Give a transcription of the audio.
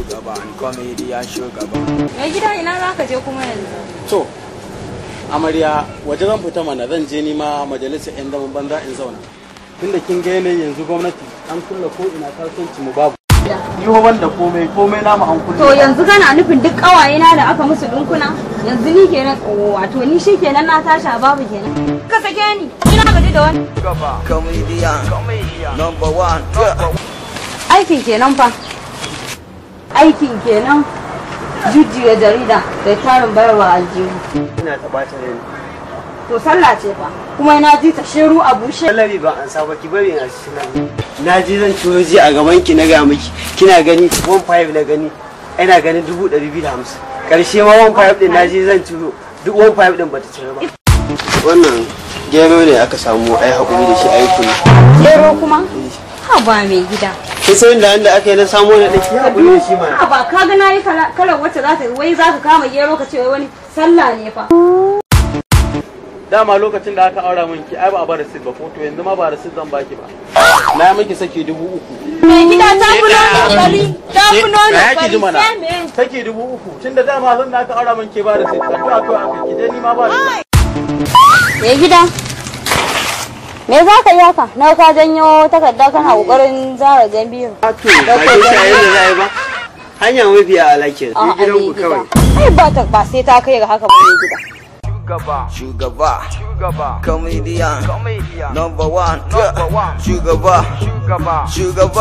Shugaban comedian shugaba. Mai gida, ina za ka je kuma yanzu? To, amarya, waje zan fita mana, zan je nima majalisar 'yan zaman banza in zauna. Tunda kin ga yanayin yanzu, gwamnati an kulle ko ina, kasuwanci mu babu. Ni wa wanda komai komai namu an kulle. To yanzu kana nufin duk ƙawaye na da aka musu dinkuna yanzu ni kenan, wato ni shi kenan na tashi a babu kenan. Ka sake ni, ina gaji da wani. Comedian number one. Aikin kenan fa. Aikin kenan. Jujjuya jarida da tarin bayarwa aljihu. Ina ta bata rai. To sallah ce fa. Kuma na ji ta shiru a bushe. Salari ba an saba, ki bari na ci na. Na ji zan ciro ji a gaban ki, na ga miki. Kina gani 15 na gani. Ina ganin 250,000. Karshe ma 15 din na ji zan ciro. Duk 15 din bata ciro ba. Wannan gero ne aka samu, ai hakuri da shi, ai kunu. Gero kuma? Ha ba mai gida. Kin san da inda aka yi na samu na ɗaki, hakuri da shi mana. Ha ba, ka ga nayi kalar wacce za ta wai za ka kama gero ka ce wai wani sallah ne fa. Dama lokacin da aka aura min ki ai ba a ba receipt ba ko? To yanzu ma ba receipt zan baki ba. Na yi miki saki 3,000. Mai gida, ta fi nono fari, ta fi nono Tsaya ki fari ji mana. sai me? Saki 3,000, tunda dama zan da aka aura min ke ba receipt. Addu'a kawai aka ki je, ni ma ba receipt. Mai gida, me za ka yi haka? Na ka janyo takarda kana kokarin zara jan biyu. To ba dai shayen da za a yi ba. Hanya mafi ala kenan. A'a, Gidan mai ku gida. kawai. Ai ba ta ba sai ta kai ga haka ba, mai gida. Shugaba. Comedian number one. Shugaba. Shugaba.